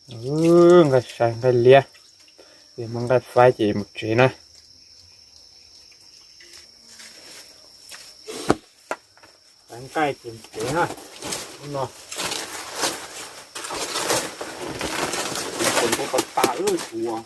Nqaij sai nqaij liab, es muaj nqaij faib ces mus tsev na. Faib nqaij ces mus tsev na. Ub no, ub no tas tas ub tsuas.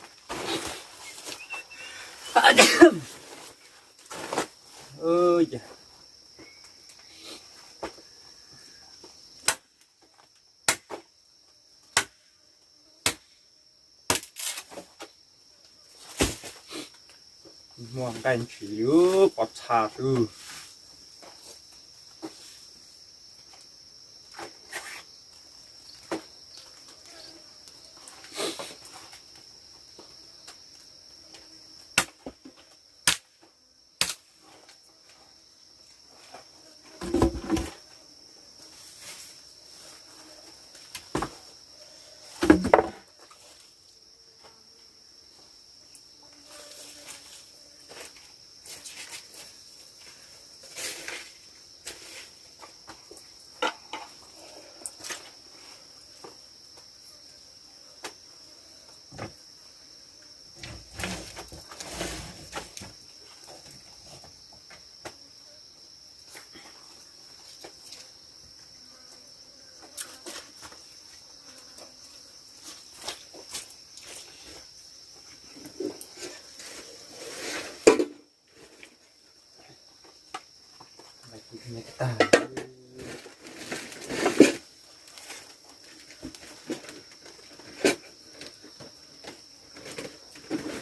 Muaj nqaij ntshis li, pov txha xwb.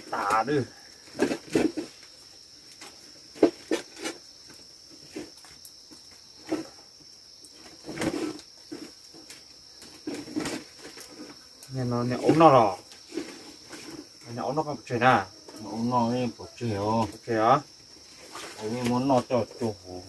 Tas lawm. Niag no niag aub noj los? Niag aub noj koj pov tseg na? Aub noj pov tseg os. Pov tseg os. Aub muab noj coj tsuag huv.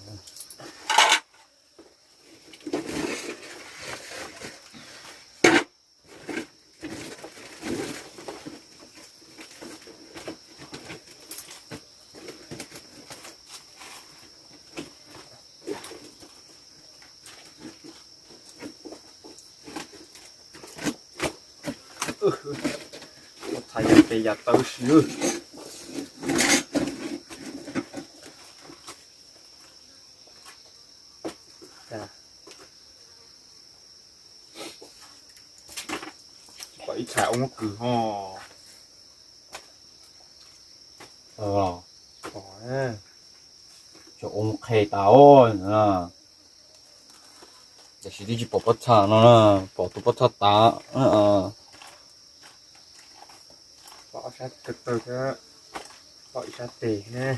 Txhais yam tes yam taw si. Tsis pom ib txhais oob kws ho. Tsis pom, tsuas oob qhe tas os. Tiam sis twb tsis pom pob txha no na, pom tus pob txha tav. Pom sab ko taw thiab, pom ib sab tes ne.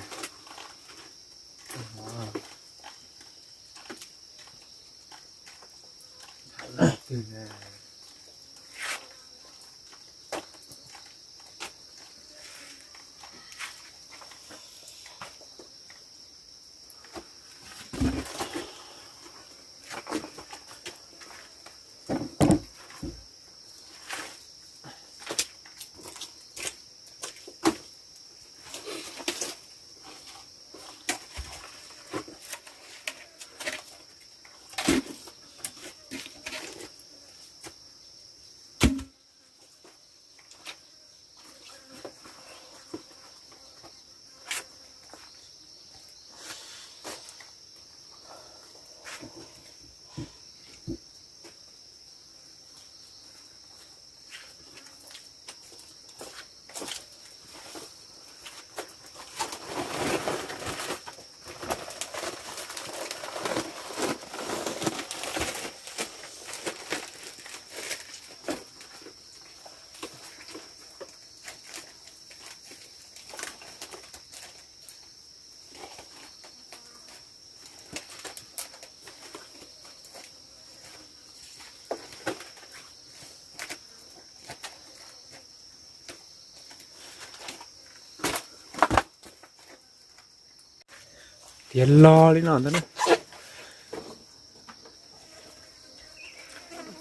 Tiav log li no ntag na.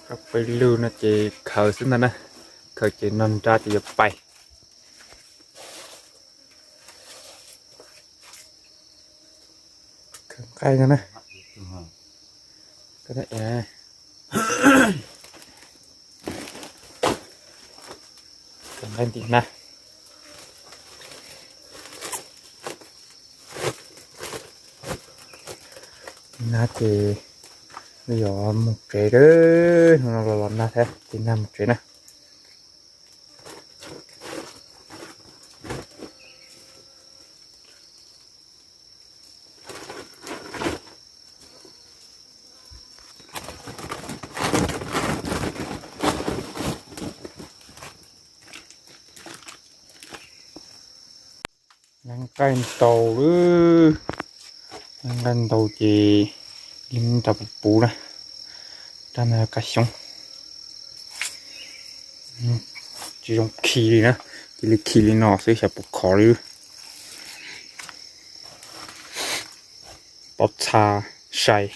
Koj pw lug no ces khaws xwb ntag na. Khaws ces no nrab ces yuav pais. Khaws nqaij no na. Koj na, e, Nqaij ntim hnab. Nab ces yog mus tsev lawm, hnub no los los nag thiab ces nag mus tsev na. Nqaij ntau lawm, nqaij ntau ces li nrad puv puv na, rab no kav xyoob. Tsis zoo khi li na, cia li khi li no xwb xyov puas khov li. Pob txha sai.